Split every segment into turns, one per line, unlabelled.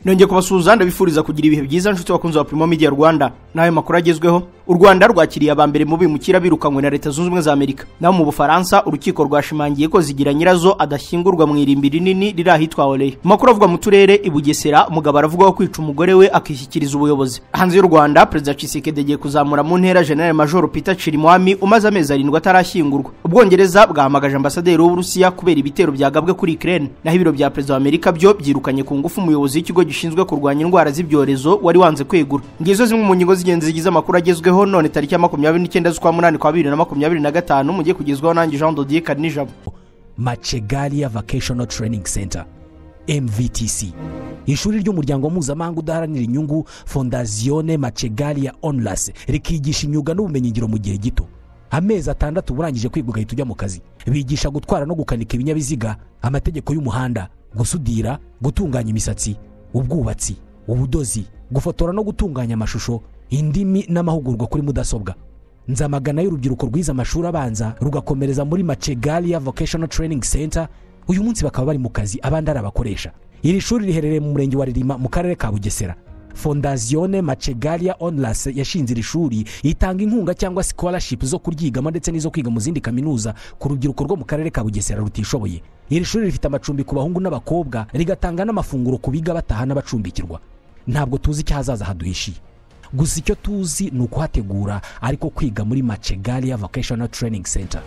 Nongeye kubasuhuza, ndabifuriza kugira ibihe byiza, nshuti bakunze wa Primo Media Rwanda. Nayo makuru agezweho: u Rwanda rwakiriye aba mbere mu bimukira birukanywe na Leta Zunze Ubumwe za Amerika. Naho mu Bufaransa, urukiko rwashimangiye ko Zigira Nyirazo adashyingurwa mu irimbi rinini riri ahitwa Oreye. Makuru avuga mu turere: i Bugesera umugabo aravugwaho kwica umugore we akishyikiriza ubuyobozi. Hanze y'u Rwanda, Perezida Tshisekedi agiye kuzamura mu ntera General Major Peter Chirimwami umaze amezi 7 atarashyingurwa. Ubwongereza bwahamagaje ambasaderi w'Uburusiya kubera ibitero byagabwe kuri Ukraine. Naho ibiro bya Perezida wa Amerika byo byirukanye ku ngufu umuyobozi w'ikigo gishinzwe kurwanya indwara z'ibyorezo wari wanze kwegura. Ngizo zimwe mu ngingo z'ingenzi zigize amakuru agezweho none tariki ya 29 z'ukwa munani kwa 2025, mugiye kugezwaho nanjye Jean Dodier Karinijabo.
Macegalia Vocational Training Center, MVTC, ishuri ry'umuryango mpuzamahanga udaharanira inyungu Fondazione Macegalia Onlus, rikigisha imyuga n'ubumenyingiro mu gihe gito, amezi 6 urangije kwiga ugahita ujya mu kazi. Bigisha gutwara no gukanika ibinyabiziga, amategeko y'umuhanda, gusudira, gutunganya imisatsi, ubwubatsi, ubudozi, gufotora no gutunganya amashusho, indimi n'amahugurwa kuri mudasobwa. Nzamagana y'urubyiruko rwize amashuri abanza rugakomereza muri Macegalia Vocational Training Center, uyu munsi bakaba bari mu kazi, abandi ari abakoresha. Iri shuri riherereye mu murenge wa Ririma mu karere ka Bugesera. Fondazione Macegalia Onlus yashinze iri shuri, itanga inkunga cyangwa scholarship zo kuryigamo ndetse n'izo kwiga mu zindi kaminuza ku rubyiruko rwo mu karere ka Bugesera rutishoboye. Iri shuri rifite amacumbi ku bahungu n'abakobwa, rigatanga n'amafunguro ku biga bataha n'abacumbikirwa. Ntabwo tuzi icyo hazaza haduhishiye, gusa icyo tuzi ni ukuhategura, ariko kwiga muri Macegalia Vocational Training Center.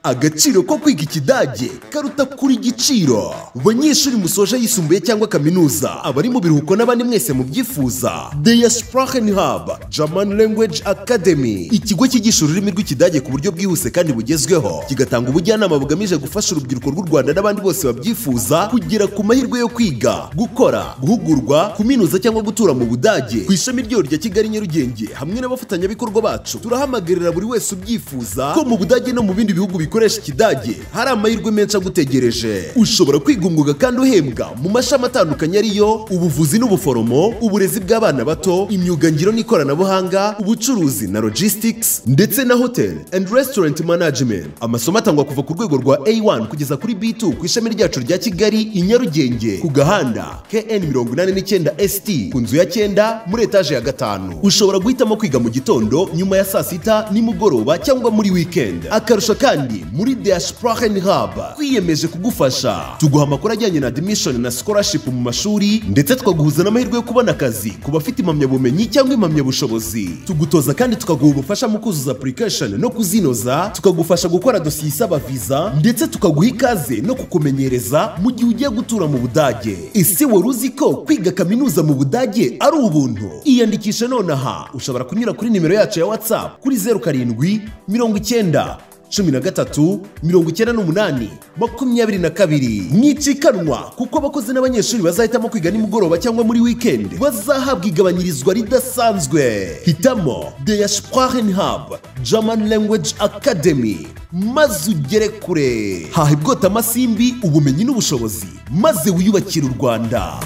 Agaciro ko kwiga Ikidage karuta kuri igiciro. Banyeshuri musoje yisumbuye cyangwa kaminuza, abari mu biruhuko n'abandi mwese mubyifuza, Der Sprachen Hub German Language Academy, ikigo cyigisha ururimi rw'Ikidage ku buryo bwihuse kandi bugezweho, kigatanga ubujyanama bugamije gufasha urubyiruko rw'u Rwanda n'abandi bose babyifuza kugera ku mahirwe yo kwiga, gukora, guhugurwa, kuminuza cyangwa gutura mu Budage. Ku ishami ryo rya Kigali Nyarugenge hamwe n'abafatanyabikorwa bacu, turahamagarira buri wese ubyifuza ko mu Budage no mu bindi bihugu bikoresha Ikidage hari amahirwe menshi agutegereje. Ushobora kwiga umwuga kandi uhembwa mu mashami atandukanye ariyo: ubuvuzi n'ubuforomo, uburezi bw'abana bato, imyuga ngiro n'ikoranabuhanga, ubucuruzi na logistics, ndetse na hotel and restaurant management. Amasomo atangwa kuva ku rwego rwa A1 kugeza kuri B2 ku ishami ryacu rya Kigali i Nyarugenge, ku gahanda KN 89 ST, ku nzu ya 9 muri etaje ya 5. Ushobora guhitamo kwiga mu gitondo, nyuma ya saa sita, nimugoroba cyangwa muri weekend. Akarusho kandi, muri Der Sprachen Hub twiyemeje kugufasha. Tuguha amakuru ajyanye na admission na scholarship mu mashuri, ndetse tukaguhuza n'amahirwe yo kubona akazi ku bafite impamyabumenyi cyangwa impamyabushobozi. Tugutoza kandi tukaguha ubufasha mu kuzuza application no kuzinoza, tukagufasha gukora dosiye isaba visa, ndetse tukaguha ikaze no kukumenyereza mu gihe ugiye gutura mu Budage. Ese wari uzi ko kwiga kaminuza mu Budage ari ubuntu? Iyandikishe nonaha. Ushobora kunyura kuri nimero yacu ya WhatsApp kuri 07 90 13 98 22. Mwicikanwa, kuko abakozi n'abanyeshuri bazahitamo kwiga nimugoroba cyangwa muri weekend bazahabwa igabanyirizwa ridasanzwe. Hitamo Der Sprachen Hub German Language Academy maze ugere kure. Haha ibwota amasimbi, ubumenyi n'ubushobozi, maze wiyubakire u Rwanda.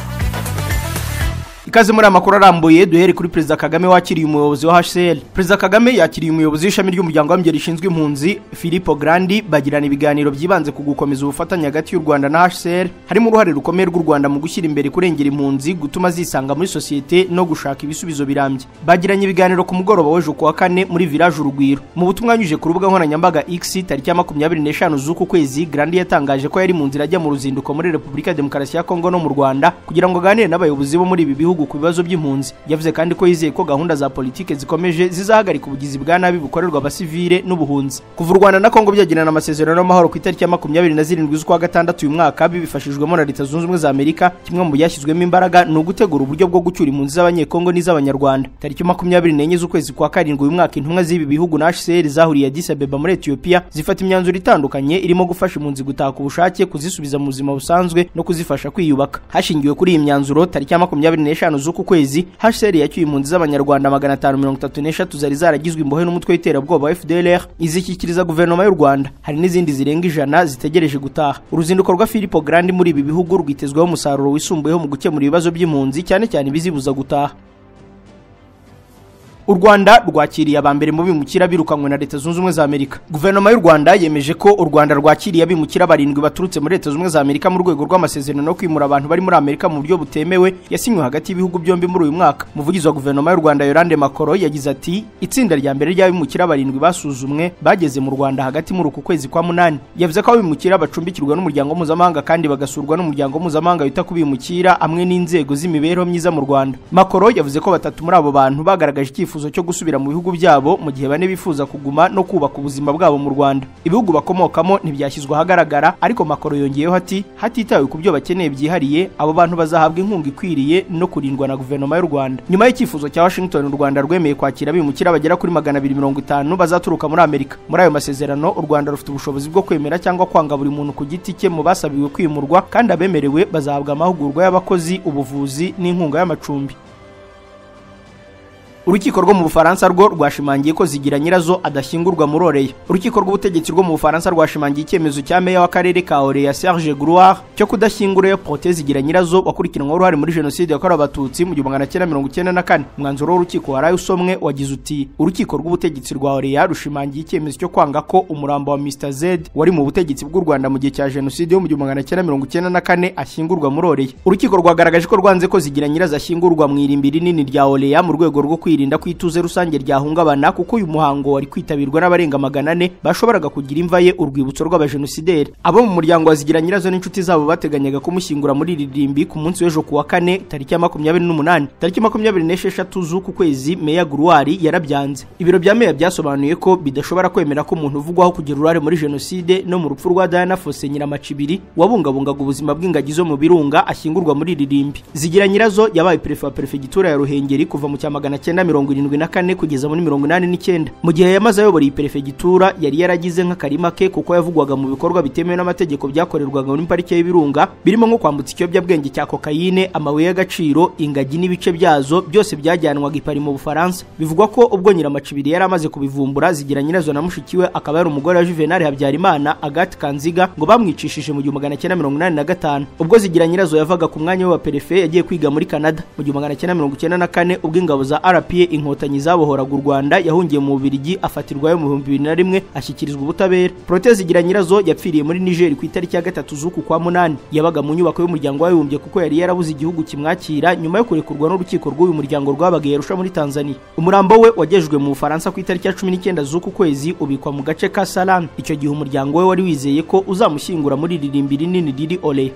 Ikaze muri amakuru arambuye. Duhere kuri Perezida Kagame wakiriye umuyobozi wa HCR. Perezida Kagame yakiriye umuyobozi w'ishami ry'umuryango w'abibumbye rishinzwe impunzi, Filippo Grandi, bagirana ibiganiro byibanze ku gukomeza ubufatanye hagati y'u Rwanda na HCR, harimo uruhare rukomeye rw'u Rwanda mu gushyira imbere kurengera impunzi, gutuma zisanga muri sosiyete no gushaka ibisubizo birambye. Bagiranye ibiganiro ku mugoroba w'ejo kuwa kane muri Village Urugwiro. Mu butumwa yanyujije ku rubuga nkoranyambaga X tariki ya 25 z'uku kwezi, Grandi yatangaje ko yari mu nzira ajya mu ruzinduko muri Repubulika ya Demokarasi ya Kongo no mu Rwanda kugira ngo aganire n'abayobozi bo muri ibi bihugu ku bibazo by'impunzi. Yavuze kandi ko yizeye ko gahunda za politike zikomeje zizahagarika ubugizi bwa nabi bukorerwa abasivile n'ubuhunzi. Kuva u Rwanda na Kongo byagirana amasezerano y'amahoro ku itariki ya 27 z'ukwa gatandatu uyu mwaka, bibifashijwemo na Leta Zunze Ubumwe za Amerika, kimwe mu byashyizwemo imbaraga ni ugutegura uburyo bwo gucyura impunzi z'Abanyekongo n'iz'Abanyarwanda. Tariki 24 z'ukwezi kwa karindwi uyu mwaka, intumwa z'ibi bihugu na HCR zahuriye Addis Abeba muri Ethiopia, zifata imyanzuro itandukanye irimo gufasha impunzi gutaha ku bushake, kuzisubiza mu buzima busanzwe no kuzifasha kwiyubaka. Hashingiwe kuri iyi myanzuro, tariki ya 25 z'uku kwezi, HCR yacyuye impunzi z'Abanyarwanda 533 zari zaragizwe imbohe n'umutwe w'iterabwoba wa FDLR, izishyikiriza guverinoma y'u Rwanda. Hari n'izindi zirenga 100 zitegereje gutaha. Uruzinduko rwa Filippo Grandi muri ibi bihugu rwitezweho umusaruro wisumbuyeho mu gukemura ibibazo by'impunzi, cyane cyane ibizibuza gutaha. U Rwanda rwakiriye abambere mu bimukira birukanywe na Leta Zunze Ubumwe za Amerika. Guverinoma y'u Rwanda yemeje ko u Rwanda rwakiriye abimukira 7 baturutse muri Leta Zunze Ubumwe za Amerika mu rwego rw'amasezerano yo kwimura abantu bari muri Amerika mu buryo butemewe yasinywe hagati y'ibihugu byombi muri uyu mwaka. Umuvugizi wa guverinoma y'u Rwanda Yolande Makoro yagize ati itsinda rya mbere ry'abimukira 7 basuzumwe bageze mu Rwanda hagati muri uku kwezi kwa 8. Yavuze ko abimukira bacumbikirwa n'umuryango mpuzamahanga kandi bagasurwa n'umuryango mpuzamahanga wita ku bimukira hamwe n'inzego z'imibereho myiza mu Rwanda. Makoro yavuze ko 3 muri abo bantu bagaragaje icyifuzo cyo gusubira mu bihugu byabo mu gihe 4 bifuza kuguma no kubaka ubuzima bwabo mu Rwanda. Ibihugu bakomokamo ntibyashyizwe ahagaragara, ariko Makoro yongeyeho ati hatitawe ku byo bakeneye byihariye, abo bantu bazahabwa inkunga ikwiriye no kurindwa na guverinoma y'u Rwanda. Nyuma y'icyifuzo cya Washington, u Rwanda rwemeye kwakira abimukira bagera kuri 250 bazaturuka muri Amerika. Muri ayo masezerano, u Rwanda rufite ubushobozi bwo kwemera cyangwa kwanga buri muntu ku giti cye mu basabiwe kwimurwa, kandi abemerewe bazahabwa amahugurwa y'abakozi, ubuvuzi n'inkunga y'amacumbi. Urukiko rwo mu Bufaransa rwo rwashimangiye ko Zigira Nyirazo adashyingurwa muri Oreya. Urukiko rw'ubutegetsi rwo mu Bufaransa rwashimangiye icyemezo cya meya w'akarere ka Oreya Serge Grouard cyo kudashyingura Protais Zigira Nyirazo wakurikiranweho uruhare muri jenoside yakorewe Abatutsi mu 1994. Umwanzuro w'urukiko waraye usomwe wagize uti urukiko rw'ubutegetsi rwa Oreya rushimangiye icyemezo cyo kwanga ko umurambo wa Mr Z wari mu butegetsi bw'u Rwanda mu gihe cya jenoside yo mu 1994 ashyingurwa muri Oreya. Urukiko rwagaragaje ko rwanze ko Zigira Nyirazo ashyingurwa mu irimbi rinini rya Oreya mu rwego rwo kwirinda ko ituze rusange ryahungabana, kuko uyu muhango wari kwitabirwa n'abarenga 400 bashoboraga kugira imva ye urwibutso rw'abajenosideri. Abo mu muryango wa Zigira Nyirazo n'inshuti zabo bateganyaga kumushyingura muri iri rimbi ku munsi w'ejo kuwa kane tariki ya 28. Tariki 26 z'uku kwezi Meya Grouard yarabyanze. Ibiro bya meya byasobanuye ko bidashobora kwemera ko umuntu uvugwaho kugira uruhare muri jenoside no mu rupfu rwa Diana Fossey Nyiramacibiri wabungabungaga ubuzima bw'ingagi zo mu birunga ashyingurwa muri iri rimbi. Zigira Nyirazo yabaye perefe wa perefegitura ya Ruhengeri kuva mu cya 1974 kugeza muri 1989. Mu gihe yamaze ayobora iyi perefegitura yari yaragize nk'akarima ke, kuko yavugwaga mu bikorwa bitemewe n'amategeko byakorerwaga muri parike y'ibirunga, birimo nko kwambutsa ikiyobyabwenge cya kokayine, amabuye y'agaciro, ingagi n'ibice byazo byose byajyanwaga i Paris mu Bufaransa. Bivugwa ko ubwo Nyiramacibiri yari amaze kubivumbura, Zigira Nyirazo na mushiki we akaba yari umugore wa Juvenal Habyarimana Agathe Kanziga ngo bamwicishije mu 1985. Ubwo Zigira Nyirazo yavaga ku mwanya wa perefe yagiye kwiga muri Canada mu 1994, ubwo ingabo za RPA Inkotanyi zabohoraga u Rwanda yahungiye mu Bubiligi afatirwayo mu 2001 ashyikirizwa ubutabera. Protais Zigira Nyirazo yapfiriye muri Niger ku itariki ya 3 z'uku kwa 8. Yabaga mu nyubako y'umuryango w'abibumbye kuko yari yarabuze igihugu kimwakira nyuma yo kurekurwa n'urukiko rw'uyu muryango rwabaga Arusha muri Tanzania. Umurambo we wagejejwe mu Bufaransa ku itariki ya 19 z'uku kwezi ubikwa mu gace ka Salan. Icyo gihe umuryango we wari wizeye ko uzamushyingura muri iririmbi rinini riri Ole.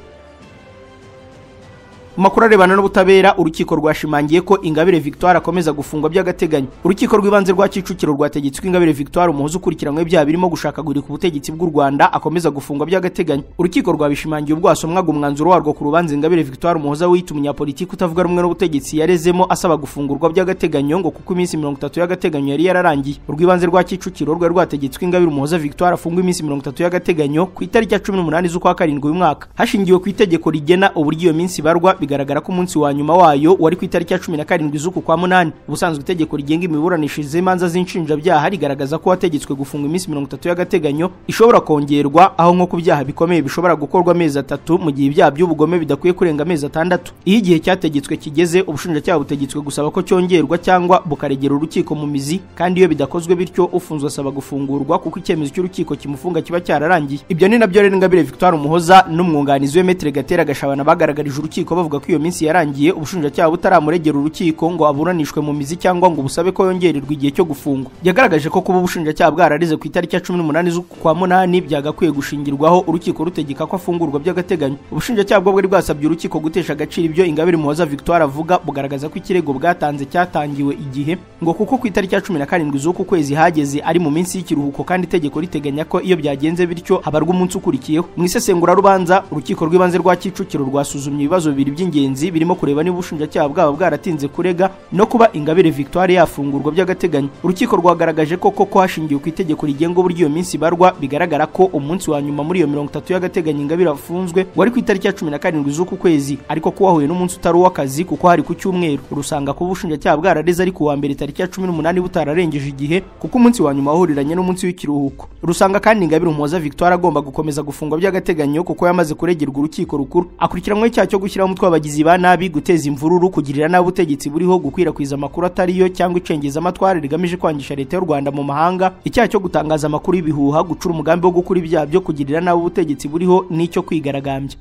Makuru arebana n'ubutabera, urukiko rwashimangiye ko Ingabire Victoire akomeza gufungwa by'agateganyo. Urukiko rw'ibanze rwa Kicukiro rwategetswe Ingabire Victoire umuhoza ukurikiranywe ibyaha birimo gushakagurika ubutegetsi bw'u Rwanda akomeza gufungwa by'agateganyo. Urukiko rwabishimangiye ubwo hasomwaga umwanzuro warwo ku rubanza Ingabire Victoire umuhoza wiyita umunyapolitiki utavuga rumwe n'ubutegetsi yarezemo asaba gufungurwa by'agateganyo ngo kuko iminsi 30 y'agateganyo yari yararangiye. Urw'ibanze rwa Kicukiro rwari rwategetswe Ingabire Umuhoza Victoire afungwa iminsi 30 y'agateganyo ku itariki ya 18 z'ukwa 7 uyu mwaka. Hashingiwe ku itegeko rigena uburyo iyo minsi barwa, bigaragara ko umunsi wa nyuma wayo wari ku itariki ya 17 z'uku kwa 8. Ubusanzwe itegeko rigenga imiburanishirize y'imanza z'inshinjabyaha rigaragaza ko wategetswe gufunga iminsi 30 y'agateganyo ishobora kongerwa, aho nko ku byaha bikomeye bishobora gukorwa amezi 3 mu gihe ibyaha by'ubugome bidakwiye kurenga amezi 6. Iyo igihe cyategetswe kigeze, ubushinjacyaha butegetswe gusaba ko cyongerwa cyangwa bukaregera urukiko mu mizi, kandi iyo bidakozwe bityo ufunzwe asaba gufungurwa kuko icyemezo cy'urukiko kimufunga kiba cyararangiye. Ibyo ni nabyo rero Ingabire Victoire Umuhoza n'umwunganizi we Maître Gatera Gashabana bagaragarije urukiko bavuga ko iyo minsi yarangiye ubushinjacyaha butaramuregera urukiko ngo aburanishwe mu mizi cyangwa ngo busabe ko yongererwa igihe cyo gufungwa. Yagaragaje ko kuba ubushinjacyaha bwararize ku itariki ya 18 z'ukwa 8 byagakwiye gushingirwaho urukiko rutegeka ko afungurwa by'agateganyo. Ubushinjacyaha bwo bwari bwasabye urukiko gutesha agaciro ibyo Ingabire Umuhoza Victoire avuga, bugaragaza ko ikirego bwatanze cyatangiwe igihe ngo kuko ku itariki ya 17 z'uku kwezi hageze ari mu minsi y'ikiruhuko, kandi itegeko riteganya ko iyo byagenze bityo habarwa umunsi ukurikiyeho. Mu isesengura rubanza, urukiko rw'ibanze rwa Kicukiro rwasuzumye ibibazo bibiri by'ingenzi birimo kureba niba ubushinjacyaha bwaba bwaratinze kurega no kuba Ingabire Victoire yafungurwa by'agateganyo. Urukiko rwagaragaje ko koko hashingiwe ku itegeko rigenga uburyo iyo minsi barwa, bigaragara ko umunsi wa nyuma muri iyo 30 y'agateganyo Ingabire afunzwe wari ku itariki ya 17 z'uku kwezi, ariko ko wahuye n'umunsi utari uw'akazi kuko hari ku cyumweru. Rusanga ko ubushinjacyaha bwarareze ari ku wa mbere tariki ya 18 butararengeje igihe kuko umunsi wa nyuma wahuriranye n'umunsi w'ikiruhuko. Rusanga kandi Ingabire Umuhoza Victoire agomba gukomeza gufungwa by'agateganyo kuko yamaze kuregerwa urukiko rukuru. Akurikiranwe icyaha cyo gushyiraho umutwe w'abagizi ba nabi, guteza imvururu, kugirira nabi ubutegetsi buriho, gukwirakwiza amakuru atariyo cyangwa icengezamatwara rigamije kwangisha leta y'u Rwanda mu mahanga, icyaha cyo gutangaza amakuru y'ibihuha, gucura umugambi wo gukora ibyaha byo kugirira nabi ubutegetsi buriho n'icyo kwigaragambya.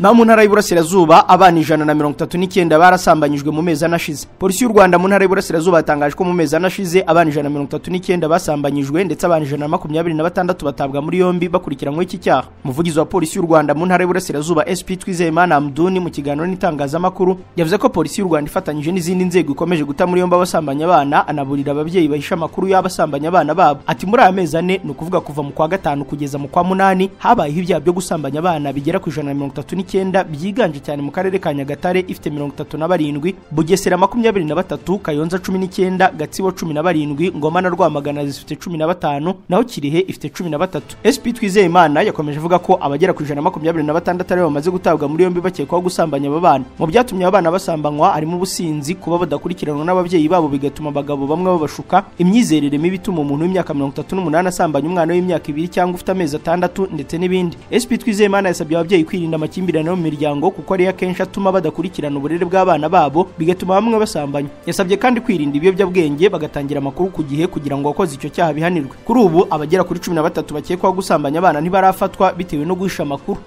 Naho mu ntara y'Iburasirazuba abana 139 barasambanyijwe mu mezi anashize. Polisi y'u Rwanda mu ntara y'Iburasirazuba yatangaje ko mu mezi anashize abana 139 basambanyijwe ndetse abana 126 batabwa muri yombi bakurikiranywe iki cyaha. Umuvugizi wa polisi y'u Rwanda mu ntara y'Iburasirazuba SP Twizeyimana Amduni mu kiganiro n'itangazamakuru yavuze ko polisi y'u Rwanda ifatanyije n'izindi nzego ikomeje guta muri yombi abasambanya abana, anaburira ababyeyi bahisha amakuru y'abasambanya abana babo. Ati muri aya mezi ane, ni ukuvuga kuva mu kwa gatanu kugeza mu kwa munani, habayeho ibyaha byo gusambanya abana bigera ku 139 byiganje cyane mu karere ka Nyagatare ifite 37, Bugesera 23, Kayonza 19, Gatsibo 17, Ngoma na Rwamagana zifite 15, naho Kirehe ifite 13. SP Twizeyimana yakomeje avuga ko abagera ku 126 ari bamaze gutabwa muri yombi bakekwaho gusambanya aba bana. Mu byatumye abana basambanywa harimo ubusinzi, kuba badakurikiranwa n'ababyeyi babo bigatuma abagabo bamwe babashuka, imyizerere mibi ituma umuntu w'imyaka 38 asambanya umwana w'imyaka 2 cyangwa ufite amezi 6 ndetse n'ibindi. SP Twizeyimana yasabye ababyeyi kwirinda amakimbirane mu miryango kuko ari akenshi atuma badakurikirana uburere bw'abana babo bigatuma bamwe basambanya. Yasabye kandi kwirinda ibiyobyabwenge bagatangira amakuru ku gihe kugira ngo abakoze icyo cyaha bihanirwe. Kuri ubu abagera kuri 13 bakekwaho gusambanya abana ntibarafatwa bitewe no guhisha amakuru.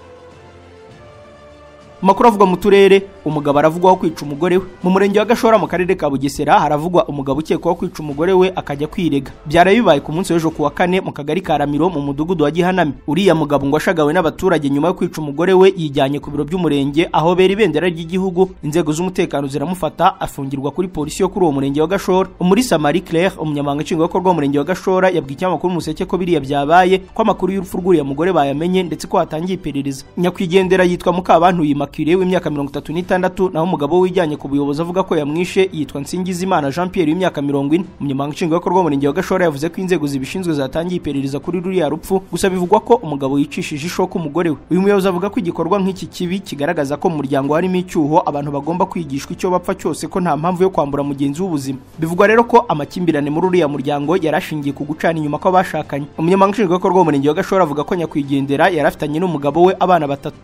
Makuru avugwa mu turere, umugabo aravugwaho kwica umugore we. Mu murenge wa Gashora mu karere ka Bugesera haravugwa umugabo ukekwaho kwica umugore we akajya kwirega. Byaraye bibaye ku munsi w'ejo kuwa kane mu kagari ka Ramiro mu mudugudu wa Gihanami. Uriya mugabo ngo ashagawe n'abaturage nyuma yo kwica umugore we yijyanye ku biro by'umurenge aho bera ibendera ry'igihugu, inzego z'umutekano ziramufata afungirwa kuri polisi yo kuri uwo murenge wa Gashora. Umulisa Marie Claire, umunyamabanga nshingwabikorwa w'umurenge wa Gashora, yabwiye ikinyamakuru Umuseke ko biriya byabaye, ko amakuru y'urupfu rw'uriya mugore bayamenye ndetse ko hatangiye iperereza. Nyakwigendera yitwa Mukabantu Immaculée w'imyaka 36, naho umugabo wijyanye ku buyobozi avuga ko yamwishe yitwa Nsingizimana Jean Pierre w'imyaka 40. Umunyamabanga nshingwabikorwa w'umurenge wa Gashora yavuze ko inzego zibishinzwe zatangiye iperereza kuri ruriya rupfu, gusa bivugwa ko umugabo yicishije ishoka umugore we. Uyu muyobozi avuga ko igikorwa nk'iki kibi kigaragaza ko mu muryango harimo icyuho, abantu bagomba kwigishwa icyo bapfa cyose ko nta mpamvu yo kwambura mugenzi w'ubuzima. Bivugwa rero ko amakimbirane muri uriya muryango yarashingiye ku gucana inyuma kw'abashakanye. Umunyamabanga nshingwabikorwa w'umurenge wa Gashora avuga ko nyakwigendera yarafitanye n'umugabo we abana batatu.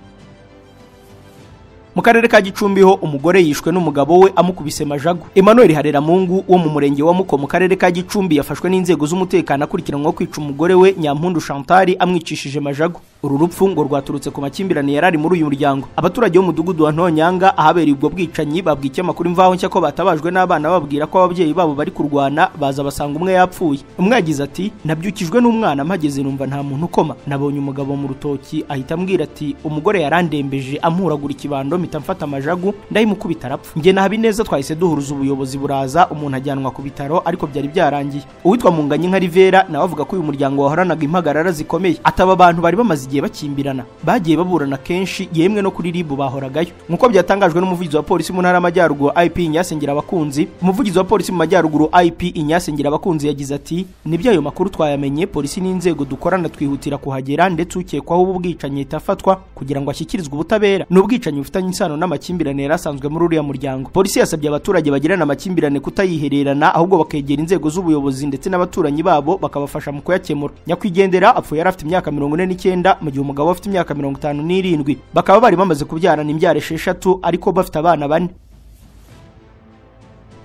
Mu karere ka Gicumbi ho umugore yishwe n'umugabo we amukubise majagu. Emmanuel Hareramungu wo mu murenge wa Muko mu karere ka Gicumbi yafashwe n'inzego z'umutekano akurikiranwa kwica umugore we Nyampundu Chantal amwicishije majagu. Uru rupfu ngo rwaturutse ku makimbirane yarari muri uyu muryango. Abaturage bo mu mudugudu wa Ntonyanga ahabereye ubwo bwicanyi babwiye ikinyamakuru Imvaho Nshya ko batabajwe n'abana babwira ko ababyeyi babo bari kurwana, baza basanga umwe yapfuye. Umwe yagize ati nabyukijwe n'umwana mpageze numva nta muntu ukoma, nabonye umugabo mu rutoki ahita ambwira ati umugore yarandembeje ampuragura ikibando mpita mfata amajagu ndayimukubita arapfa. Njye na Habineza twahise duhuruza ubuyobozi buraza, umuntu ajyanwa ku bitaro ariko byari byarangiye. Uwitwa Munganye nka Rivera nawe avuga ko uyu muryango wahoranaga impagarara zikomeye, ataba abantu bari bamaze igihe bakimbirana, bagiye baburana kenshi, yemwe no kuri RIB bahoragayo. Nkuko byatangajwe n'umuvugizi wa polisi mu ntara y'Amajyaruguru IP Ignace Ngirabakunzi, umuvugizi wa polisi mu Majyaruguru IP Ignace Ngirabakunzi yagize ati nibyo ayo makuru twayamenye, polisi n'inzego dukorana twihutira kuhagera ndetse ukekwaho ubu bwicanyi itafatwa kugira ngo ashyikirizwe ubutabera. N'ubwicanyi bufitanye isano n'amakimbirane yarasanzwe muri uriya muryango. Polisi yasabye abaturage bagirana amakimbirane kutayihererana ahubwo bakegera inzego z'ubuyobozi ndetse n'abaturanyi babo bakabafasha mu kuyakemura. Nyakwigendera apfuye yari afite imyaka 49 mu gihe umugabo afite imyaka 57, bakaba bari bamaze kubyarana imbyaro 6 ariko bafite abana 4.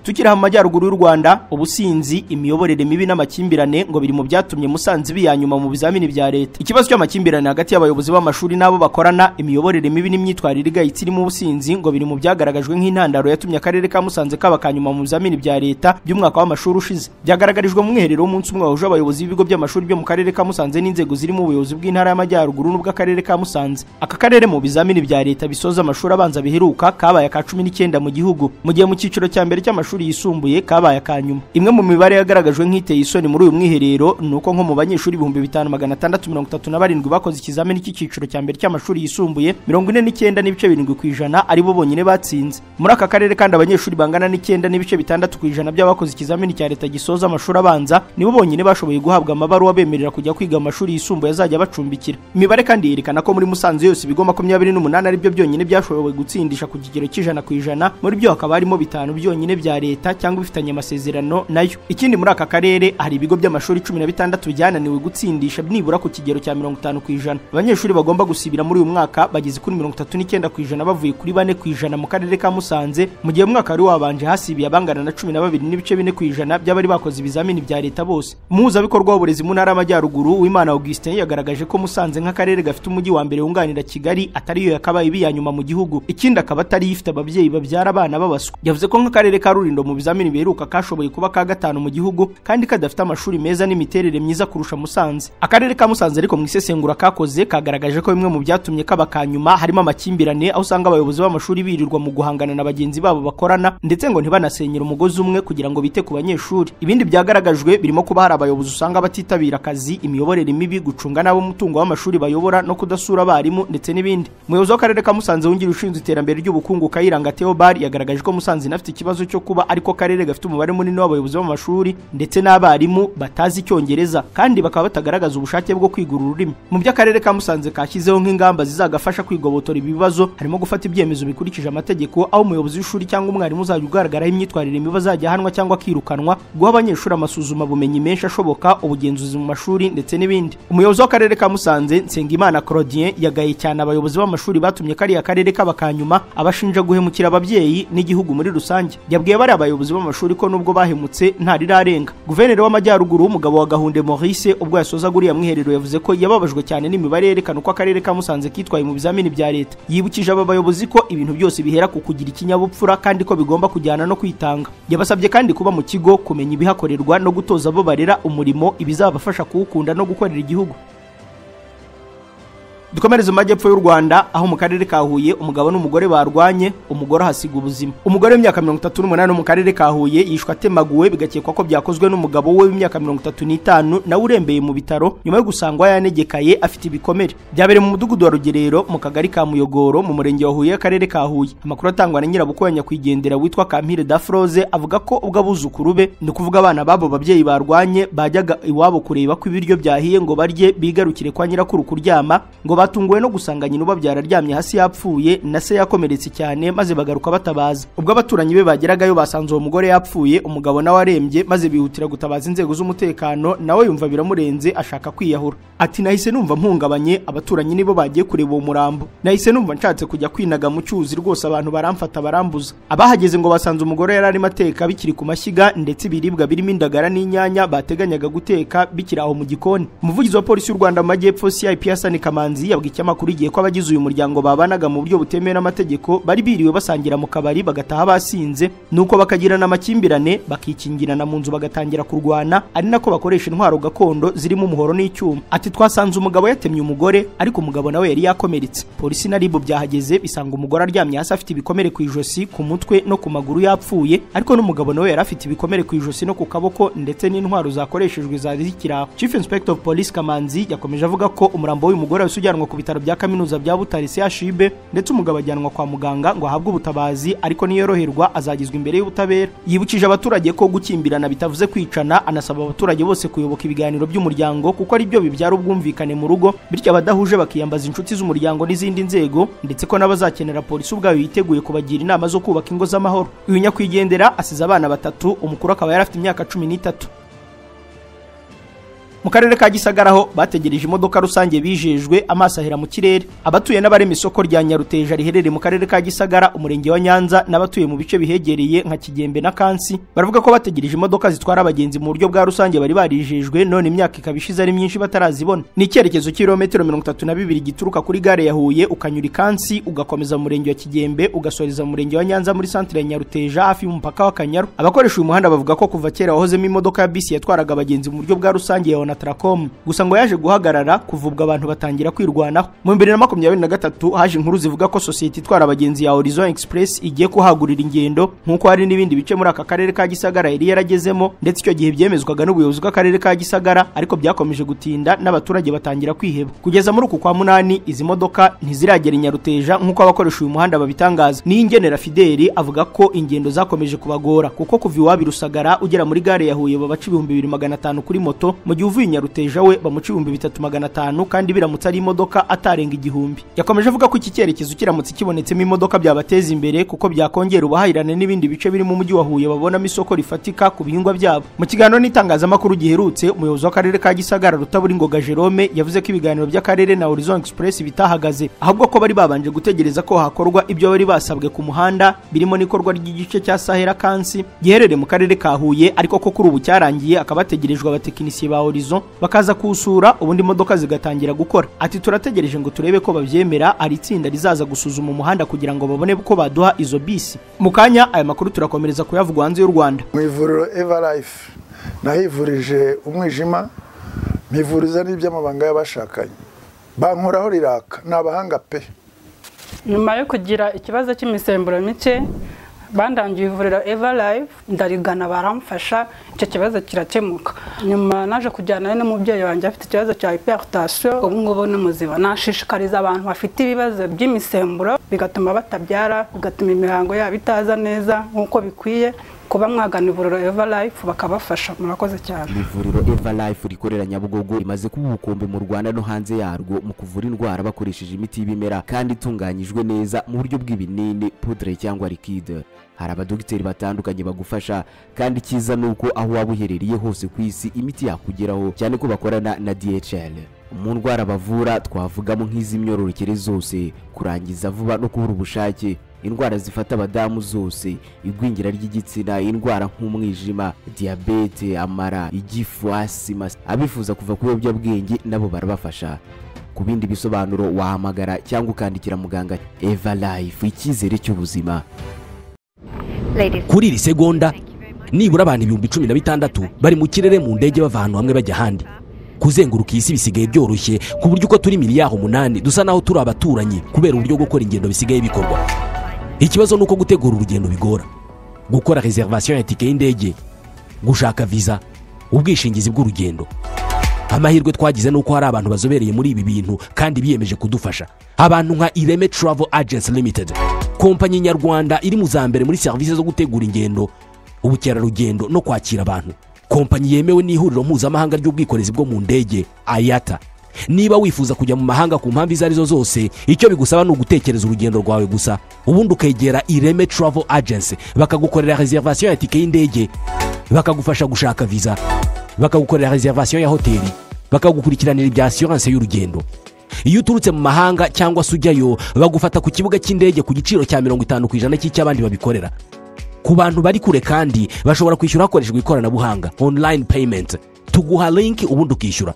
Tukiri mu majyaruguru y'u Rwanda, ubusinzi, imiyoborere mibi n'amakimbirane ngo biri mu byatumye Musanze iba nyuma mu bizamini bya leta. Ikibazo cy'amakimbirane hagati y'abayobozi b'amashuri n'abo bakorana, imiyoborere mibi n'imyitwarire igayitse irimo ubusinzi ngo biri mu byagaragajwe nk'intandaro yatumye akarere ka Musanze kaba kanyuma mu bizamini bya leta by'umwaka w'amashuri ushize. Byagaragarijwe mu mwiherero w'umunsi umwe wahuje abayobozi b'ibigo by'amashuri byo mu karere ka Musanze n'inzego zirimo ubuyobozi bw'intara y'Amajyaruguru n'ubw'akarere ka Musanze. Aka karere mu bizamini bya leta bisoza amashuri abanza biheruka kabaye aka 19 mu gihugu, mu gihe mu cyiciro cya mbere cy'amashuri yisumbuye kabaye akanyuma. Imwe mu mibare yagaragajwe nk'iteye isoni muri uyu mwiherero nuko nko mu banyeshuri 5637 bakoze ikizamini cy'iciciro cya mbere cy'amashuri yisumbuye, 49.7% ari bo bonyine batsinze. Muri aka karere kandi abanyeshuri bangana n'9.6% by'abakoze ikizamini cya leta gisoza amashuri abanza nibo bonyine bashoboye guhabwa amabaruwa bemerera kujya kwiga amashuri yisumbuye azajya bacumbikira. Imibare kandi yerekana ko muri Musanze yose ibigo 28 ari byo byonyine byashoboye gutsindisha ku kigero cy'100%, muri byo hakaba harimo 5 byonyine bya leta cyangwa ibifitanye amasezerano nayo. Ikindi, muri aka karere hari ibigo by'amashuri 16 byananiwe gutsindisha nibura ku kigero cya 50%. Abanyeshuri bagomba gusibira muri uyu mwaka bageze kuri 39% bavuye kuri 4% mu karere ka Musanze, mu gihe umwaka wari wabanje hasibiye abangana na 12.4% by'abari bakoze ibizamini bya leta bose. Umuhuzabikorwa w'uburezi mu ntara y'Amajyaruguru, Uwimana Augustin, yagaragaje ko Musanze nk'akarere gafite umujyi wa mbere wunganira Kigali atari yo yakabaye iba iya nyuma mu gihugu. Ikindi akaba atari ifite ababyeyi babyara abana b'abaswa. Yavuze ko nk'akarere ka Rulindo mu bizamini biheruka kashoboye kuba ka gatanu mu gihugu kandi kadafite amashuri meza n'imiterere myiza kurusha Musanze. Akarere ka Musanze ariko mu isesengura kakoze kagaragaje ko bimwe mu byatumye kaba ka nyuma harimo amakimbirane, aho usanga abayobozi b'amashuri birirwa mu guhangana na bagenzi babo bakorana, ndetse ngo ntibanasenyere umugozi umwe kugira ngo bite ku banyeshuri. Ibindi byagaragajwe birimo kuba hari abayobozi usanga batitabira akazi, imiyoborere mibi, gucunga nabi umutungo w'amashuri bayobora no kudasura abarimu ndetse n'ibindi. Umuyobozi w'akarere ka Musanze wungirije ushinzwe iterambere ry'ubukungu, Kayiranga Theobald, yagaragaje ko Musanze inafite ikibazo cyo kuba ariko karere gafite umubare munini w'abayobozi b'amashuri ndetse n'abarimu batazi Icyongereza kandi bakaba batagaragaza ubushake bwo kwiga uru rurimi. Mu by'akarere ka Musanze kashyizeho nk'ingamba zizagafasha kwigobotora ibi bibazo harimo gufata ibyemezo bikurikije amategeko, aho umuyobozi w'ishuri cyangwa umwarimu uzajya ugaragaraho imyitwarire mibi azajya ahanwa cyangwa akirukanwa, guha abanyeshuri amasuzuma bumenyi menshi ashoboka, ubugenzuzi mu mashuri ndetse n'ibindi. Umuyobozi w'akarere ka Musanze, Nsengimana Claudien, yagaye cyane abayobozi b'amashuri batumye kariya karere kaba kanyuma, abashinja guhemukira ababyeyi n'igihugu muri rusange. Yabwiye bari abayobozi b'amashuri ko nubwo bahemutse nta rirarenga. Guverineri w'Amajyaruguru, umugabo wa Gahunde Maurice, ubwo yasozaga uriya mwiherero yavuze ko yababajwe cyane n'imibare yerekana uko akarere ka Musanze kitwaye mu bizamini bya leta. Yibukije aba bayobozi ko ibintu byose bihera ku kugira ikinyabupfura kandi ko bigomba kujyana no kwitanga. Yabasabye kandi kuba mu kigo, kumenya ibihakorerwa no gutoza abo barera umurimo, ibizabafasha kuwukunda no gukorera igihugu. Dukomereze mu majyepfo y'u Rwanda, aho mu karere ka Huye umugabo n'umugore barwanye, umugore ahasiga ubuzima. Umugore w'imyaka 38 mu karere ka Huye yishwe atemaguwe, bigakekwa ko byakozwe n'umugabo we w'imyaka 35 nawe urembeye mu bitaro nyuma yo gusangwa yanegekaye afite ibikomere. Byabereye mu mudugudu wa Rugerero mu kagari ka Muyogoro mu murenge wa Huye, akarere ka Huye. Amakuru atangwa na nyirabukwe wa nyakwigendera witwa Kampire Dafroze avuga ko ubwo abuzukuru be, ni ukuvuga abana babo babyeyi barwanye, bajyaga iwabo kureba ko ibiryo byahiye ngo barye bigarukire kwa nyirakuru kuryama, ngo batunguwe no gusanga nyina ubabyara aryamye hasi yapfuye na se yakomeretse cyane, maze bagaruka batabaza. Ubwo abaturanyi be bageragayo basanze uwo mugore yapfuye, umugabo nawe arembye, maze bihutira gutabaza inzego z'umutekano, nawe yumva biramurenze ashaka kwiyahura. Ati: "Nahise numva mpungabanye, abaturanyi nibo bagiye kureba uwo murambo, nahise numva nshatse kujya kwinaga mu cyuzi rwose, abantu baramfata barambuza." Abahageze ngo basanze umugore yari arimo ateka bikiri ku mashyiga, ndetse ibiribwa birimo indagara n'inyanya bateganyaga guteka bikiri aho mu gikoni. Umuvugizi wa polisi y'u Rwanda mu Majyepfo, CIP Hassan Kamanzi, yabwiye ikinyamakuru Igihe ko abagize uyu muryango babanaga mu buryo butemewe n'amategeko bari biriwe basangira mu kabari bagataha basinze, nuko bakagirana amakimbirane bakikingirana mu nzu bagatangira kurwana, ari nako bakoresha intwaro gakondo zirimo umuhoro n'icyuma. Ati: "Twasanze umugabo yatemye umugore, ariko umugabo nawe yari yakomeretse. Polisi na RIB byahageze bisanga umugore aryamye hasi afite ibikomere ku ijosi, ku mutwe no ku maguru yapfuye, ariko n'umugabo nawe yari afite ibikomere ku ijosi no ku kaboko, ndetse n'intwaro zakoreshejwe zari zikiri aho." Chief Inspector of Police Kamanzi yakomeje avuga ko umurambo w'uyu mugore wahise ujyanwa ku bitaro bya kaminuza bya Butare CHUB, ndetse umugabo ajyanwa kwa muganga ngo ahabwe ubutabazi, ariko niyoroherwa azagizwa imbere y'ubutabera. Yibukije abaturage ko gukimbirana bitavuze kwicana, anasaba abaturage bose kuyoboka ibiganiro by'umuryango kuko ari byo bibyara ubwumvikane mu rugo, bityo abadahuje bakiyambaza inshuti z'umuryango n'izindi nzego, ndetse ko n'abazakenera polisi ubwayo yiteguye kubagira inama zo kubaka ingo z'amahoro. Uyu nyakwigendera asize abana batatu, umukuru akaba yari afite imyaka 13. Mu karere ka Gisagara ho bategereje imodoka rusange bijejwe amaso ahera mu kirere. Abatuye n'abarema isoko rya Nyaruteja riherereye mu karere ka Gisagara, umurenge wa Nyanza, n'abatuye mu bice bihegereye nka Kigembe na Kansi baravuga ko bategereje imodoka zitwara abagenzi mu buryo bwa rusange bari barijejwe, none imyaka ikaba ishize ari myinshi batarazibona. Ni icyerekezo cy'ibirometero 32 gituruka kuri gare ya Huye ukanyura i Kansi ugakomeza mu murenge wa Kigembe ugasoreza mu murenge wa Nyanza muri santere ya Nyaruteja hafi y'umupaka w'Akanyaru. Abakoresha uyu muhanda bavuga ko kuva kera wahozemo imodoka ya bisi yatwaraga abagenzi mu buryo bwa rusange ya Onatracom, gusa ngo yaje guhagarara kuva ubwo abantu batangira kwirwanaho. Mu 2023 haje inkuru zivuga ko sosiyete itwara abagenzi ya Horizon Express igiye kuhagurira ingendo, nk'uko hari n'ibindi bice muri aka karere ka Gisagara yari yaragezemo, ndetse icyo gihe byemezwaga n'ubuyobozi bw'akarere ka Gisagara, ariko byakomeje gutinda n'abaturage batangira kwiheba. Kugeza muri uku kwa munani izi modoka ntiziragera i Nyaruteja nk'uko abakoresha uyu muhanda babitangaza. Niyingenera Fideli avuga ko ingendo zakomeje kubagora kuko kuva iwabo i Rusagara ugera muri gare ya Huye babaca 2500 kuri moto, mu gihe uva uvuye Nyaruteja we bamuca 3500 kandi biramutse ari imodoka atarenga 1000. Yakomeje avuga ko iki cyerekezo kiramutse kibonetsemo imodoka byabateza imbere kuko byakongera ubuhahirane n'ibindi bice biri mu mujyi wa Huye babonamo isoko rifatika ku bihingwa byabo. Mu kiganiro n'itangazamakuru giherutse, umuyobozi w'akarere ka Gisagara Rutaburingoga Jerome yavuze ko ibiganiro by'akarere na Horizon Express bitahagaze, ahubwo ko bari babanje gutegereza ko hakorwa ibyo bari basabwe ku muhanda birimo n'ikorwa ry'igice cya Sahera Kansi giherereye mu karere ka Huye, ariko ko kuri ubu cyarangiye akaba bategerejwe abatekinisiye ba Horizon bakaza kusura ubundi imodoka zigatangira gukora. Ati turategereje ngo turebe ko babyemera, ari itsinda rizaza gusuzuma umuhanda kugira ngo babone ko baduha izo bisi. Mu kanya aya makuru turakomereza kuyavugwa hanze y'u Rwanda.
Mu ivuriro Everlife nahivurije umwijima, mpivuriza n'iby'amabanga y'abashakanye, bankoraho riraka, ni abahanga pe.
Nyuma yo kugira ikibazo cy'imisemburo mike bandangiye ivuriro Everlife, ndarigana baramfasha, icyo kibazo kirakemuka. Nyuma naje kujyana n'umubyeyi wanjye afite ikibazo cya hypertension, ubu ngubu ni muzima. Nashishikariza abantu bafite ibibazo by'imisemburo bigatuma batabyara, bigatuma imihango yabo itaza neza nk'uko bikwiye, kuba mwagana ivuriro Everlife bakabafasha. Murakoze cyane.
Ivuriro Everlife rikorera Nyabugogo rimaze kuba ubukombe mu Rwanda no hanze yarwo mu kuvura indwara bakoresheje imiti y'ibimera kandi itunganyijwe neza mu buryo bw'ibinini, poudre cyangwa liquide. Hari abadogiteri batandukanye bagufasha, kandi cyiza nuko aho waba uherereye hose ku isi imiti yakugeraho, cyane ko bakorana na DHL. Mu ndwara bavura twavugamo nk'iz'imyororokere zose, kurangiza vuba no kubura ubushake, indwara zifata abadamu zose, igwingira ry'igitsina, indwara nk'umwijima, diabete, amara, igifu, asima. Abifuza kuva ku biyobyabwenge nabo barabafasha. Ku bindi bisobanuro wahamagara cyangwa ukandikira muganga. Everlife, icyizere cy'ubuzima.
Kuri iri segonda nibura abantu 16,000 bari mu kirere mu ndege bava ahantu hamwe bajya ahandi. Kuzenguruka isi bisigaye byoroshye ku buryo uko turi miliyari 8 dusa naho turi abaturanyi kubera uburyo gukora ingendo bisigaye bikorwa. Ikibazo nuko gutegura urugendo bigora, gukora reservation ya tike y'indege, gushaka visa, ubwishingizi bw'urugendo. Amahirwe twagize nuko hari abantu bazobereye muri ibi bintu kandi biyemeje kudufasha. Abantu nka Ireme Travel Agency Limited, kompanyi nyarwanda iri mu za mbere muri serivisi zo gutegura ingendo, ubukerarugendo no kwakira abantu. Kompanyi yemewe n'ihuriro mpuzamahanga ry'ubwikorezi bwo mu ndege IATA. Niba wifuza kujya mu mahanga ku mpamvu izo arizo zose, icyo bigusaba ni ugutekereza urugendo rwawe gusa, ubundi ukegera Ireme Travel Agency bakagukorera reservation ya tike y'indege, bakagufasha gushaka visa, bakagukorera reservation ya hoteli, bakagukurikiranira ibya assurance y'urugendo. Iyo uturutse mu mahanga cyangwa se ujyayo, bagufata ku kibuga cy'indege ku giciro cya 50% cy'icy'abandi babikorera. Ku bantu bari kure kandi bashobora kwishyura hakoreshejwe ikoranabuhanga, online payment. Tuguha link ubundi ukishyura.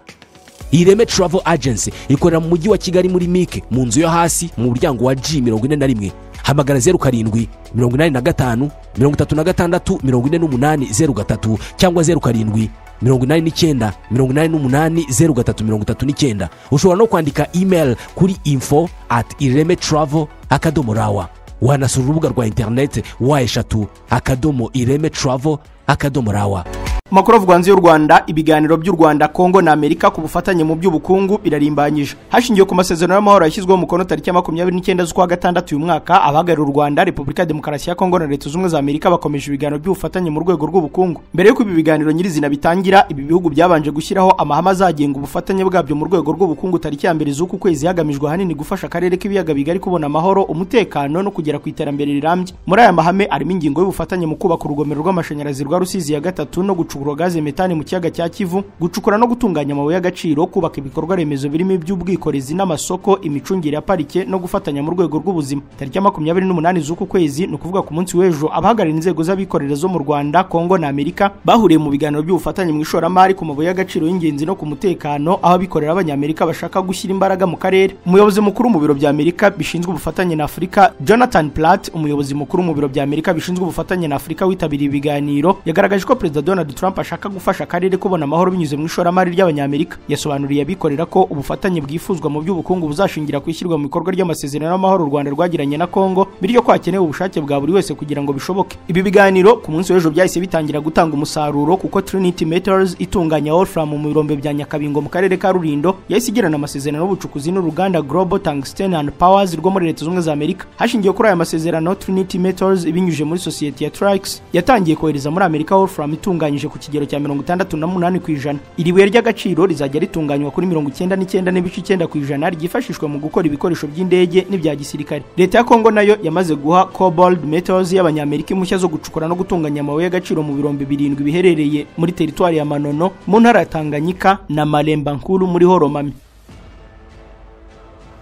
Ireme Travel Agency ikorera mu mujyi wa Kigali muri Mike, mu nzu yo hasi mu muryango wa G41. Hamagara 07 85 36 48 03 cyangwa 07 89 88 03 39. Ushobora no kwandika email kuri info@iremetravel.rawa. Wanasura urubuga rwa internet w3.iremetravel.rawa.
Makuru avugwa hanze y'u Rwanda, ibiganiro by'u Rwanda, Kongo na Amerika ku bufatanye mu by'ubukungu birarimbanyije. Hashingiwe ku masezerano y'amahoro yashyizweho umukono tariki ya 29 z'ukwa gatandatu uyu mwaka, abahagarariye u Rwanda, Repubulika ya Demokarasi ya Kongo na Leta Zunze Ubumwe za Amerika bakomeje ibiganiro by'ubufatanye mu rwego rw'ubukungu. Mbere y'uko ibi biganiro nyirizina bitangira, ibi bihugu byabanje gushyiraho amahame azagenga ubufatanye bwabyo mu rwego rw'ubukungu tariki ya 1 z'uku kwezi, hagamijwe ahanini gufasha akarere k'ibiyaga bigari kubona amahoro, umutekano no kugera ku iterambere rirambye. Muri aya mahame harimo ingingo y'ubufatanye mu kubaka urugomero rw'amashanyarazi rwa Rusizi ya 3 no gucukura gaze metane mu kiyaga cya Kivu, gucukura no gutunganya amabuye y'agaciro, kubaka ibikorwa remezo birimo iby'ubwikorezi n'amasoko, imicungire ya parike no gufatanya mu rwego rw'ubuzima. Tariki ya 28 z'uku kwezi, ni ukuvuga ku munsi w'ejo, abahagarariye inzego z'abikorera zo mu Rwanda, Kongo na Amerika bahuriye mu biganiro by'ubufatanye mu ishoramari ku mabuye y'agaciro y'ingenzi no ku mutekano, aho abikorera b'Abanyamerika bashaka gushyira imbaraga mu karere. Umuyobozi mukuru mu biro bya Amerika bishinzwe ubufatanye na Afurika, Jonathan Platt, umuyobozi mukuru mu biro bya Amerika bishinzwe ubufatanye na Afurika witabiriye ibiganiro, yagaragaje ko Perezida Donald Trump ashaka gufasha akarere kubona amahoro binyuze mu ishoramari ry'Abanyamerika. Yasobanuriye abikorera ko ubufatanye bwifuzwa mu by'ubukungu buzashingira ku ishyirwa mu bikorwa ry'amasezerano y'amahoro u Rwanda rwagiranye na Kongo, bityo ko hakenewe ubushake bwa buri wese kugira ngo bishoboke. Ibi biganiro ku munsi w'ejo byahise bitangira gutanga umusaruro, kuko Trinity Metals itunganya Wolfram mu birombe bya Nyakabingo mu karere ka Rulindo yahise igirana amasezerano y'ubucukuzi n'uruganda Global Tungsten and Powers rwo muri Leta Zunze Ubumwe za Amerika. Hashingiwe kuri aya masezerano, Trinity Metals ibinyujije muri sosiyete ya Trix yatangiye kohereza muri Amerika Wolfram itunganyije ku kigero cya 68%. Iri buye ry'agaciro rizajya ritunganywa kuri 99.9% ryifashishwa mu gukora ibikoresho by'indege n'ibya gisirikare. Leta ya Kongo nayo yamaze guha Cobalt Metals y'Abanyamerika impushya zo gucukura no gutunganya amabuye y'agaciro mu birombe 7 biherereye muri teritwari ya Manono mu ntara ya Tanganyika na Malemba Nkuru muri Horomami.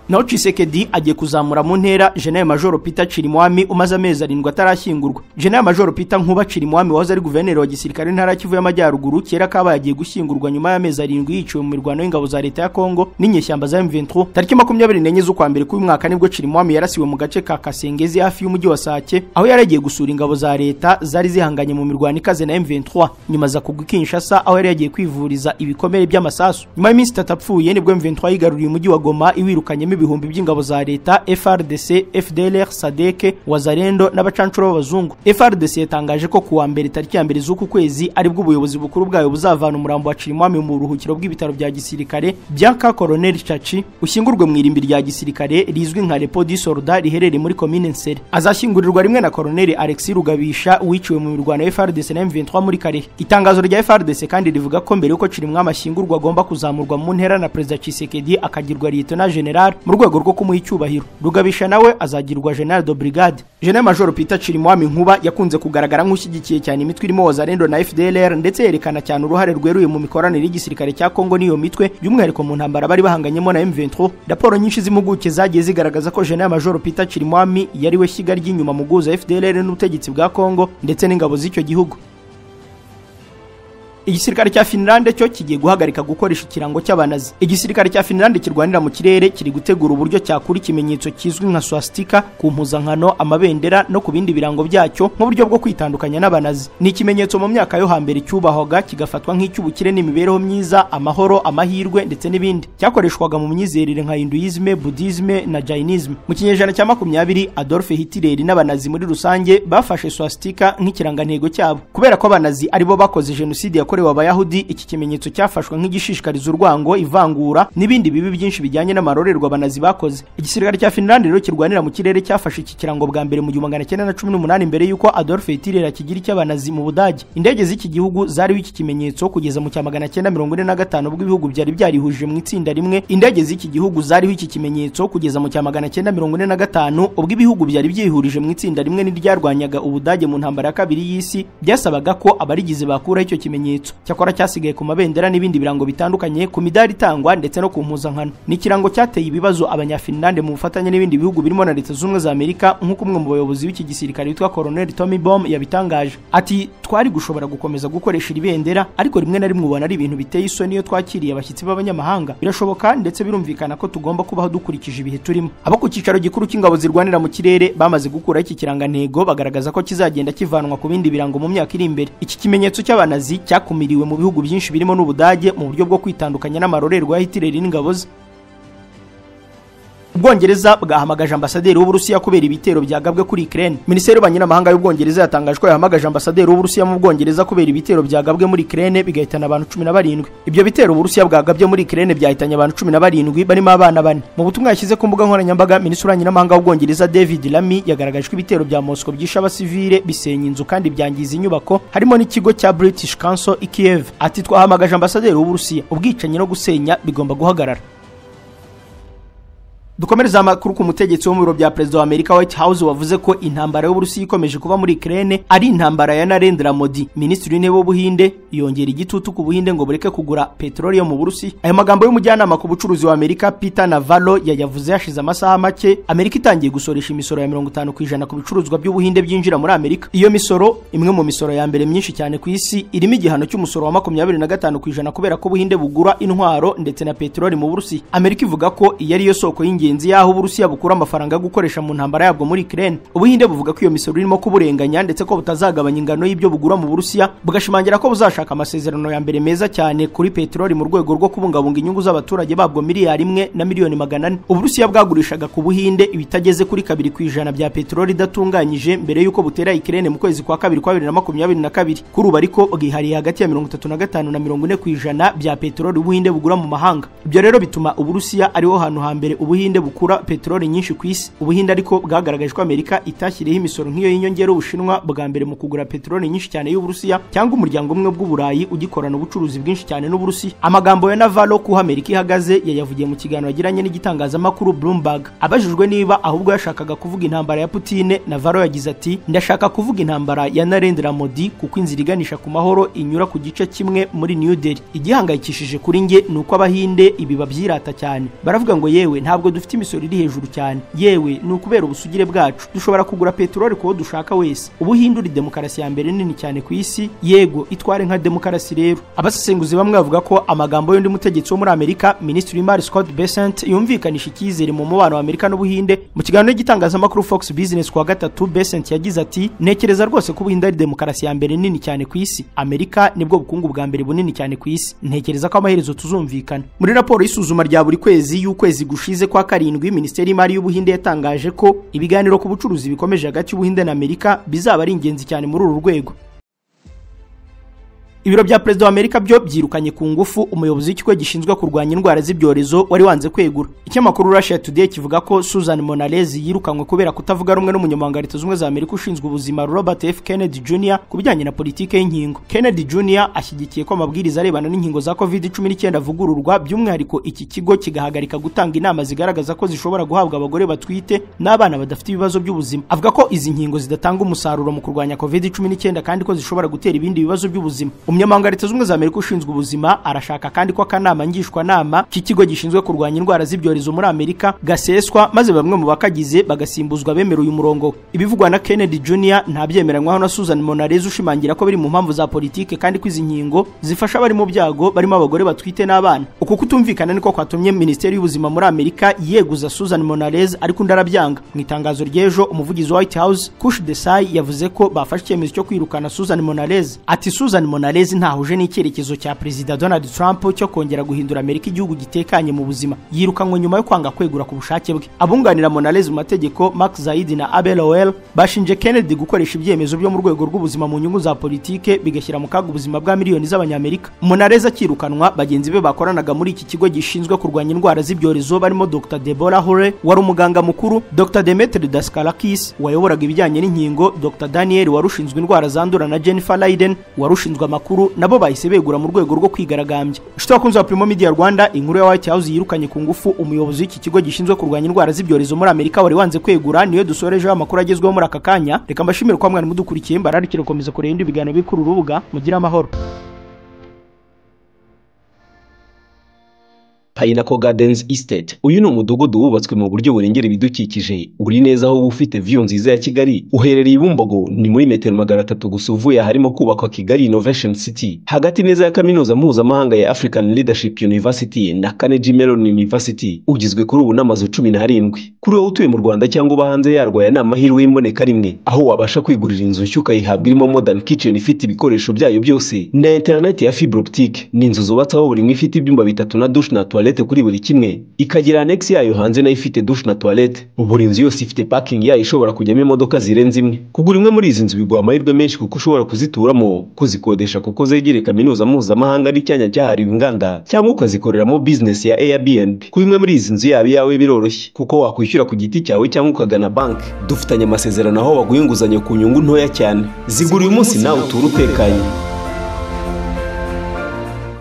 Naho Tshisekedi agiye kuzamura mu ntera General Major Peter Chirimwami umaze amezi 7 atarashyingurwa. General Major Peter Nkuba Chirimwami wahoze ari guverineri wa gisirikare intara ya Kivu y'Amajyaruguru kera kabaye agiye gushyingurwa nyuma y'amezi 7 yiciwe mu mirwano y'ingabo za leta ya Kongo n'inyeshyamba za M23. Tariki 24 z'ukwa mbere k'uyu mwaka nibwo Chirimwami yarasiwe mu gace ka Kasengezi hafi y'umujyi wa Sake, aho yari agiye gusura ingabo za leta zari zihanganye mu mirwano ikaze na M23. Nyuma za kugwa Kinshasa aho yari yagiye kwivuriza ibikomere by'amasasu. Nyuma y'iminsi 3 apfuye nibwo M23 yigaruriye umujyi wa Goma iwirukanyemo ibihumbi by'ingabo za leta, FRDC, FDLR, SADC, Wazalendo n'abacancuro b'abazungu. FRDC yatangaje ko kuwa mbere tariki ya 1 z'uku kwezi aribwo ubuyobozi bukuru bwayo buzavana umurambo wa Chirimwami mu buruhukiro bw'ibitaro bya gisirikare bya Ka Colonel Chachi ushyingurwe mu irimbi rya gisirikare rizwi nka Repos du Soldat riherereye muri commune Nsere. Azashyingurirwa rimwe na Colonel Alexis Rugabisha wiciwe mu mirwano ya FRDC na M23 muri Kare. Itangazo rya FRDC kandi rivuga ko mbere yuko Chirimwami ashyingurwa agomba kuzamurwa mu ntera na Perezida Tshisekedi akagirwa Lieutenant General mu rwego rwo kumuha icyubahiro. Rugabisha nawe azagirwa General de Brigade. General Major Peter Chirimwami Nkuba yakunze kugaragara nk'ushyigikiye cyane imitwe irimo Wazalendo na FDLR, ndetse yerekana cyane uruhare rweruye mu mikoranire y'igisirikare cya Kongo n'iyo mitwe, by'umwihariko mu ntambara bari bahanganyemo na M23. Raporo nyinshi z'impuguke zagiye zigaragaza ko General Major Peter Chirimwami yari we shyiga ry'inyuma mu guhuza FDLR n'ubutegetsi bwa Kongo ndetse n'ingabo z'icyo gihugu. Igisirikare cya Finland cyo kigiye guhagarika gukoresha ikirango cy'abanazi. Igisirikare cya Finland kirwanira mu kirere kiri gutegura uburyo cyakura ikimenyetso kizwi nka swastika ku mpuzankano, amabendera no ku bindi birango byacyo nk'uburyo bwo kwitandukanya n'abanazi. Ni ikimenyetso mu myaka yo hambere cyubahwaga kigafatwa nk'icy'ubukire n'imibereho myiza, amahoro, amahirwe ndetse n'ibindi. Cyakoreshwaga mu myizerere nka Hinduisme, Buddhisme na Jainism. Mu kinyejana cya 20 Adolf Hitler n'abanazi muri rusange bafashe swastika nk'ikirangantego cyabo. Kubera ko abanazi aribo bakoze jenoside yakorewe Abayahudi, iki kimenyetso cyafashwe nk'igishishikariza urwango, ivangura n'ibindi bibi byinshi bijyanye n'amarorerwa abanazi bakoze. Igisirikare cya Finland rero kirwanira mu kirere cyafashe iki kirango bwa mbere mu 1918 mbere yuko Adolf Hitler akigira icy'abanazi mu Budage. Indege z'iki gihugu zariho iki kimenyetso kugeza mu 1945 ubwo ibihugu byari byarihuje mu itsinda rimwe. Indege z'iki gihugu zariho iki kimenyetso kugeza mu 1945 ubwo ibihugu byari byihurije mu itsinda rimwe n'iryarwanyaga Ubudage mu ntambara ya kabiri y'isi, byasabaga ko abarigize bakura icyo kimenyetso. Cyakora cyasigaye ku mabendera n'ibindi birango bitandukanye, ku midari itangwa ndetse no ku mpuzankano. Ni ikirango cyateye ibibazo Abanyafinlande mu bufatanye n'ibindi bihugu birimo na Leta Zunze Ubumwe za Amerika, nk'uko umwe mu bayobozi w'iki gisirikare witwa Colonel Tommy Baum yabitangaje. Ati twari gushobora gukomeza gukoresha iri bendera, ariko rimwe na rimwe ubona ari ibintu biteye isoni iyo twakiriye abashyitsi b'abanyamahanga. Birashoboka ndetse birumvikana ko tugomba kubaho dukurikije ibihe turimo. Abo ku cyicaro gikuru cy'ingabo zirwanira mu kirere bamaze gukuraho iki kirangantego, bagaragaza ko kizagenda kivanwa ku bindi birango mu myaka iri imbere. Iki kimenyetso cy'abanazi cyakumiriwe mu bihugu byinshi birimo n'Ubudage mu buryo bwo kwitandukanya n'amarorerwa ya Hitler n'ingabo ze. Ubwongereza bwahamagaje ambasaderi w'Uburusiya kubera ibitero byagabwe kuri Ukraine. Minisiteri y'Ububanyi n'Amahanga y'Ubwongereza yatangaje ko yahamagaje ambasaderi w'Uburusiya mu Bwongereza kubera ibitero byagabwe muri Ukraine bigahitana abantu 17. Ibyo bitero Uburusiya bwagabye muri Ukraine byahitanye abantu 17 barimo abana bane. Mu butumwa yashyize ku mbuga nkoranyambaga, Minisitiri w'Ububanyi n'Amahanga w'Ubwongereza David Lammy yagaragaje ko ibitero bya Moscow byishe abasivile, bisenya inzu kandi byangiza inyubako harimo n'ikigo cya British Council i Kiev. Ati twahamagaje ambasaderi w'Uburusiya, ubwicanyi no gusenya bigomba guhagarara. Dukomereza amakuru ku mutegetsi wo mu biro bya Perezida wa Amerika White House wavuze ko intambara y'Uburusiya ikomeje kuba muri Ukraine ari intambara ya Narendra Modi. Minisitiri w'Intebe w'Ubuhinde yongera igitutu ku Buhinde ngo bureke kugura peteroli yo mu Burusiya. Ayo magambo y'umujyanama ku bucuruzi wa Amerika Peter Navarro yayavuze yashize amasaha make Amerika itangiye gusoresha imisoro ya 50% ku bicuruzwa by'Ubuhinde byinjira muri Amerika. Iyo misoro, imwe mu misoro ya mbere myinshi cyane ku isi, irimo igihano cy'umusoro wa 25% kubera ko Ubuhinde bugura intwaro ndetse na peteroli mu Burusiya. Amerika ivuga ko iyo ari yo soko y'ingenzi yaho Uburusiya bukura amafaranga yo gukoresha mu ntambara yabwo muri Ukraine. Ubuhinde buvuga ko iyo misoro irimo kuburenganya ndetse ko butazagabanya ingano y'ibyo bugura mu Burusiya, bugashimangira ko buzashaka amasezerano ya mbere meza cyane kuri peteroli mu rwego rwo kubungabunga inyungu z'abaturage babwo 1 miliyari na 400 miliyoni. Uburusiya bwagurishaga ku Buhinde ibitageze kuri 2% bya peteroli idatunganyije mbere y'uko butera Ukraine mu kwezi kwa kabiri kwa 2022. Kuri ubu ariko bwihariye hagati ya 35 na 40% bya peteroli Ubuhinde bugura mu mahanga. Ibyo rero bituma Uburusiya ariho hantu hambere Ubuhinde Ubuhinde bukura peteroli nyinshi ku isi. Ubuhinde ariko bwagaragaje ko Amerika itashyiriyeho imisoro nk'iyo y'inyongera Ubushinwa bwa mbere mu kugura peteroli nyinshi cyane y'Uburusiya, cyangwa umuryango umwe bw'Uburayi ugikorana ubucuruzi bwinshi cyane n'Uburusiya. Amagambo ya Navarro ku Amerika ihagaze yayavugiye mu kiganiro yagiranye n'igitangazamakuru Bloomberg. Abajijwe niba ahubwo yashakaga kuvuga intambara ya Putin, Navarro yagize ati: "Ndashaka kuvuga intambara ya Narendra Modi kuko inzira iganisha ku mahoro inyura ku gice kimwe muri New Delhi. Igihangayikishije kuri nge ni uko Abahinde ibi babyirata cyane. Baravuga ngo yewe ntabwo dufite imisoro iri hejuru cyane, yewe ni ukubera ubusugire bwacu, dushobora kugura peteroli kuwo dushaka wese. Ubuhinde uri demokarasi ya mbere nini cyane ku isi, yego itware nka demokarasi rero." Abasesenguzi bamwe bavuga ko amagambo y'undi mutegetsi wo muri Amerika, Minisitiri w'Imari Scott Bessent, yumvikanisha icyizere mu mubano wa Amerika n'Ubuhinde. Mu kiganiro n'igitangazamakuru Fox Business kuwa gatatu, Bessent yagize ati: "Ntekereza rwose ko Ubuhinde ari demokarasi ya mbere nini cyane ku isi. Amerika nibwo bukungu bwa mbere bunini cyane ku isi. Ntekereza ko amaherezo tuzumvikana." Muri raporo y'isuzuma rya buri kwezi y'ukwezi gushize kwa karindwi, Minisiteri y'Imari y'Ubuhinde yatangaje ko ibiganiro ku bucuruzi bikomeje hagati y'Ubuhinde na Amerika bizaba ari ingenzi cyane muri uru rwego. Ibiro bya Perezida wa Amerika byo byirukanye ku ngufu umuyobozi w'ikigo gishinzwe kurwanya indwara z'ibyorezo wari wanze kwegura. Ikinyamakuru Russia Today kivuga ko Susan Monalez yirukanywe kubera kutavuga rumwe n'umunyamabanga wa Leta Zunze Ubumwe za Amerika ushinzwe ubuzima Robert F Kennedy Jr. ku bijyanye na politike y'inkingo. Kennedy Jr. ashyigikiye ko amabwiriza arebana n'inkingo za COVID-19 avugururwa, by'umwihariko iki kigo kigahagarika gutanga inama zigaragaza ko zishobora guhabwa abagore batwite n'abana badafite ibibazo by'ubuzima. Avuga ko izi nkingo zidatanga umusaruro mu kurwanya COVID-19 kandi ko zishobora gutera ibindi bibazo by'ubuzima. Umunyamabanga wa Leta Zunze Ubumwe za Amerika ushinzwe ubuzima arashaka kandi ko akanama ngishwanama k'ikigo gishinzwe kurwanya indwara z'ibyorezo muri Amerika gaseswa, maze bamwe mu bakagize bagasimbuzwa bemera uyu murongo. Ibivugwa na Kennedy Jr. ntabyemeranywaho na Susan Monalez ushimangira ko biri mu mpamvu za politike kandi ko izi nkingo zifasha abari mu byago barimo abagore batwite n'abana. Uku kutumvikana niko kwatumye Minisiteri y'Ubuzima muri Amerika yeguza Susan Monalez, ariko undi arabyanga. Mu itangazo ry'ejo, umuvugizi wa White House Kush Desai yavuze ko bafashe icyemezo cyo kwirukana Susan Monalez. Ati: "Susan Monalez ntahuje n'icyerekezo cya Perezida Donald Trump cyo kongera guhindura Amerika igihugu gitekanye mu buzima. Yirukanwe nyuma yo kwanga kwegura ku bushake bwe." Abunganira Monalez mu mategeko Mark Zaid na Abel Owell bashinje Kennedy gukoresha ibyemezo byo mu rwego rw'ubuzima mu nyungu za politike, bigashyira mu kaga ubuzima bwa miliyoni z'Abanyamerika. Monalez akirukanwa, bagenzi be bakoranaga muri iki kigo gishinzwe kurwanya indwara z'ibyorezo barimo Dr Deborah Hore wari umuganga mukuru, Dr Demetri Daskalakis wayoboraga ibijyanye n'inkingo, Dr Daniel wari ushinzwe indwara zandura na Jennifer Lyden wari ushinzwe amakuru, nabo bahise begura mu rwego rwo kwigaragambya. Inshuti bakunzi wa Primo Media Rwanda, inkuru ya White House yirukanye ku ngufu umuyobozi w'iki kigo gishinzwe kurwanya indwara z'ibyorezo muri Amerika wari wanze kwegura niyo dusorejeho amakuru agezweho muri aka kanya. Reka mbashimire kwa mwari mudukurikiye, mbararikire gukomeza kureba ibindi biganiro biri kuri uru rubuga. Mugire amahoro.
Pinnacle Gardens Estate. Uyu ni umudugudu wubatswe mu buryo burengera ibidukikije, uri neza aho ufite view nziza ya Kigali. Uherereye i Bumbogo, ni muri metero 300 gusa uvuye aharimo kubakwa Kigali Innovation City, hagati neza ya kaminuza mpuzamahanga ya African Leadership University na Carnegie Mellon University. Ugizwe kuri ubu n'amazu 17. Kuri wowe utuye mu Rwanda cyangwa uba hanze yarwo, aya ni amahirwe y'imboneka rimwe, aho wabasha kwigurira inzu nshya ukayihabwa irimo modern kitchen ifite ibikoresho byayo byose na internet ya fibre optique. Ni inzu zubatse aho buri imwe ifite ibyumba bitatu na douche na toilette kuri buri kimwe, ikagira annex yayo hanze nayo ifite douche na toilette. Buri nzu yose ifite parking yayo ishobora kujyamo imodoka zirenze imwe. Kugura imwe muri izi nzu biguha amahirwe menshi, kuko ushobora kuzituramo, kuzikodesha kuko zegereye kaminuza mpuzamahanga n'icyanya cyahariwe inganda, cyangwa ukazikoreramo business ya Airbnb. Kuba imwe muri izi nzu yaba iyawe biroroshye, kuko wakwishyura ku giti cyawe cyangwa ukagana banki dufitanye amasezerano, aho baguha inguzanyo ku nyungu ntoya cyane. Zigura uyu munsi nawe uture utekanye.